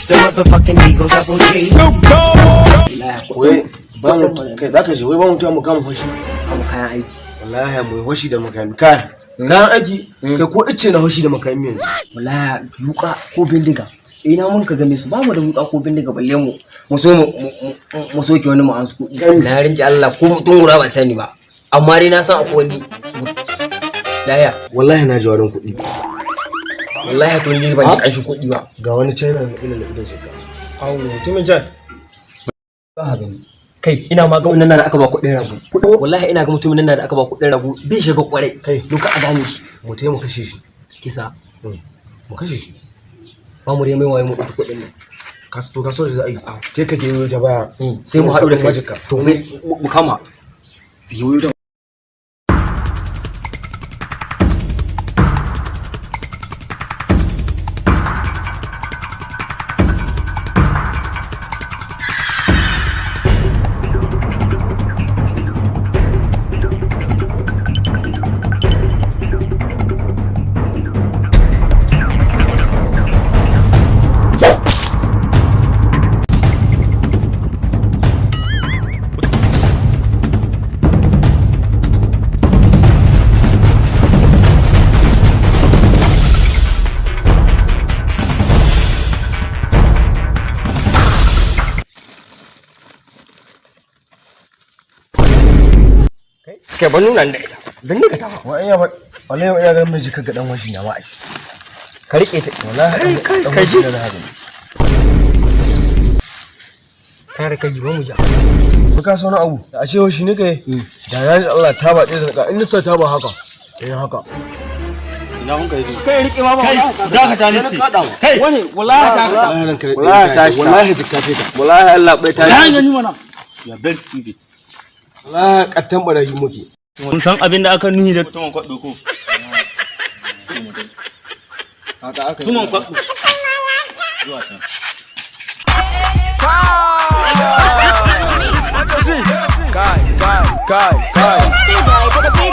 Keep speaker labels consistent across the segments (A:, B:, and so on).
A: The motherfucking Eagle Double G.
B: Wai ba mu kai zaka je, wai ba mu ta mu kama hoshi.
C: Abu kayan aiki.
B: Wallahi mu hoshi da makami, kai kayan aiki, kai ko ice na hoshi da makami yanzu.
C: Wallahi yuka ko bindiga. Ina mun ka gane su, ba mu da wuka ko bindiga, balle mu mu so mu mu soke wani mu an su kuɗi. Na rinji Allah ko mutum gura ban sani ba. Amma dai na san akwai wani. Laya.
B: Wallahi na ji warin kuɗi.
C: Wallahi to ni ban ji ƙanshin kuɗi ba.
B: Ga wani china ina da jikka.
D: Kawo mutumin can.
B: Ba ha gani.
C: Kai, ina ma ga wannan da aka ba kuɗin rago. Wallahi ina ga mutumin nan da aka ba kuɗin rago bai shiga kwarai.
B: Kai.
C: Duka a gane shi.
B: Mu taimaka kashe shi.
C: Kisa.
B: Mu kashe shi.
C: Ba mu dai mai wayo mu ɗauki kuɗin nan.
B: Ka to ka so da za a yi. Sai ka je ta baya.
C: Sai mu haɗu da kai.
B: Jikka.
C: To mu kama.
B: Yoyo ta.
C: Kai, ban nuna da ita. Bindiga ta.
B: Wa iya ba, wallahi ina ganin mai jikka ga dan hoshi na ma ai.
C: Ka rike ta.
B: Wallahi
C: kai,
B: dan
C: kai
B: hoshi
C: ji.
B: na haka.
C: Kare kai ba mu ja.
B: Ba ka sauna abu a ce hoshi ne kai da ya Allah ta ba ɗaya zaka in nisa ta ba haka. Eh haka.
D: Ina kun kai.
C: Kai, rike ma ba.
D: Kai, za ka ta nice. Kai.
C: Wani wallahi ta.
B: Wallahi ranka daɗe.
C: Wallahi ta shi.
B: Wallahi jikka ce ta.
C: Wallahi Allah bai ta.
D: Ya gani mana. Ya very stupid.
B: Wallahi kattan barayi muke.
D: Kun san abin da aka nuhi da tuman kwaɗo ko? Tuman kwaɗo. Zuwa can.
B: Kai kai kai kai.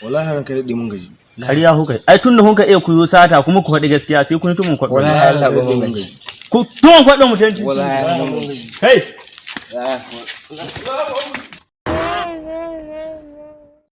B: Wallahi ranka daɗe mun gaji.
D: Ƙarya kuka yi. Ai tun da kuka iya kuyo sata kuma ku faɗi gaskiya sai kun yi tuman kwaɗo.
C: Wallahi Allah ba mun gaji.
D: Ku tuman kwaɗo mutunci.
C: Wallahi Allah mun gaji.
D: Kai.